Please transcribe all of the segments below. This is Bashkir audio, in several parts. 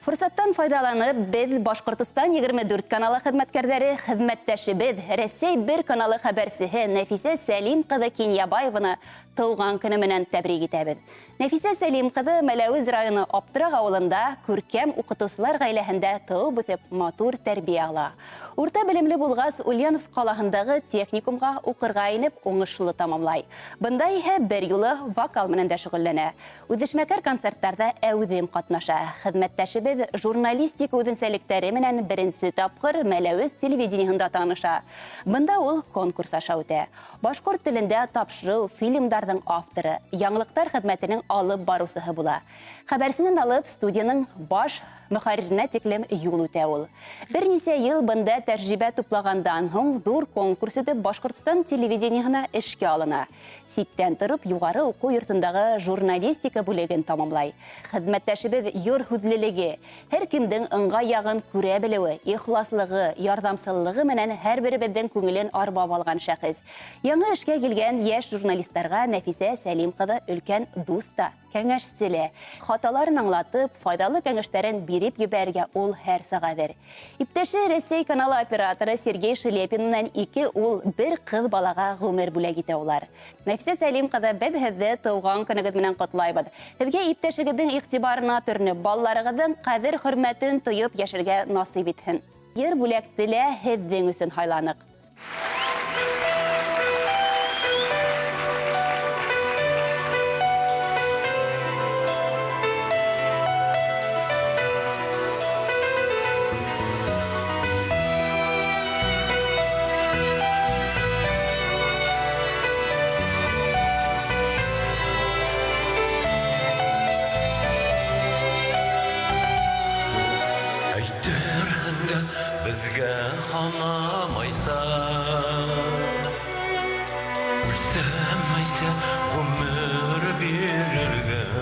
Форсаттан файҙаланып, беҙ Башҡортостан 24 каналы хеҙмәткәрҙәре, хеҙмәттәшебеҙ, Рәсәй бер каналы хәбәрсеһе Нәфисә Сәлим ҡыҙы Кинйәбаеваны тыуған көнө менән тәбрик итәбеҙ. Нәфисә Сәлим ҡыҙы Мәләүез районы Аптыраҡ ауылында күркәм уҡытыусылар ғаиләһендә тыуып үҫеп, матур тәрбиә ала. Урта белемле булғас, Ульяновск ҡалаһындағы техникумға уҡырға инеп, уңышлы тамамлай. Бында иһә бер юлы вокал менән дә шөғөлләнә. Үҙешмәкәр концерттарҙа әүҙем ҡатнаша. Хеҙмәттәшебеҙ журналистика үҙенсәлектәре менән беренсе тапҡыр Мәләүез телевидениеһында таныша. Бында ул конкурс аша үтә. Башҡорт телендә тапшырыу фильмдарҙың авторы, яңылыҡтар хеҙмәтенең алып барыусыһы була. Хәбәрсенән алып студияның баш мөхәрриренә тиклем юл үтә ул. Бер нисә йыл бында тәжрибә туплағандан һуң ҙур конкурс үтеп Башҡортостан телевидениеһына эшкә алына. Ситтән тороп юғары уҡыу йортондағы журналистика бүлеген тамамлай. Хеҙмәттәшебеҙ йор һүҙлелеге, һәр кемдең ыңғай яғын күрә белеүе, ихласлығы, ярҙамсыллығы менән һәр беребеҙҙең күңелен арбап алған шәхес. Яңы эшкә килгән йәш журналистарға Нәфисә Сәлим ҡыҙы өлкән дуҫ та, кәңәшсе лә. Хаталарын аңлатып, файҙалы кәңәштәрен биреп ебәрергә ул һәр саҡ әҙер. Иптәше Рәсәй каналы операторы Сергей Шелепин менән ике ул, бер ҡыҙ балаға ғүмер бүләк итә улар. Нәфисә Сәлим ҡыҙы, беҙ һеҙҙе тыуған көнөгөҙ менән ҡотлайбыҙ. Һеҙгә иптәшегеҙҙең иғтибарына төрөнөп, балаларығыҙҙың ҡәҙер-хөрмәтен тойоп йәшәргә насип итһен. Йыр бүләкте лә һеҙҙең өсөн һайланыҡ. Әйтерһең дә беҙгә һанамайса, Үлсәмәйсә ғүмер бирелгән.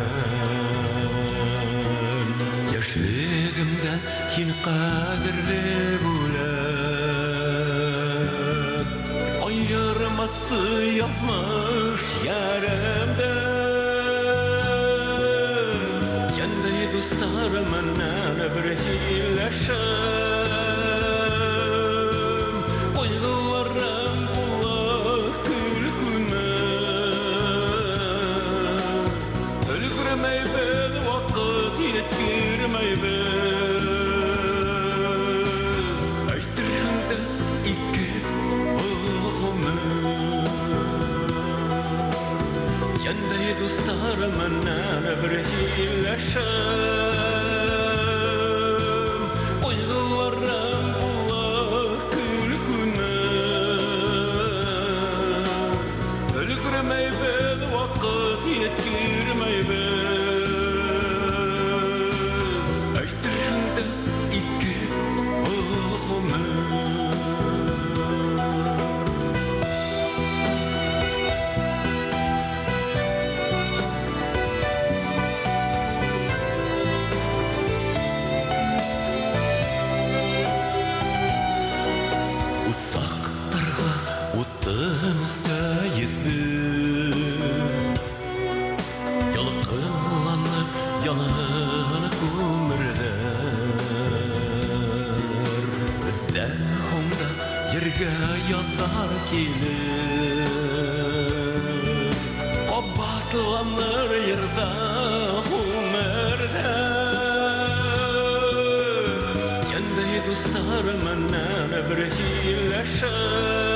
Йәшлегемдән һин ҡәҙерле бүләк, Айырмасы яҙмыш йәремдән. Йәндәй дуҫтар менән бер һөйләшәм, Ҡайғыларым була көлкөнә. Өлгөрмәйбеҙ, ваҡыт еткермәйбеҙ. Әйтерһең дә ике был ғүмер. Йәндәй дуҫтар менән бер һөйләшәм, Ҡайғыларым була көлкөнә. Өлгөрмәйбеҙ, ваҡыт еткермәйбеҙ. Әйтерһең дә ике был ғүмер. Усаҡтарға утын өҫтәйҙе, Ялҡынланып янһын күмерҙәр. Беҙҙән һуң да ергә яҙҙар килер, Ҡабатланыр йырҙа ғүмерҙәр. Йәндәй дуҫтар менән бер һөйләшәм,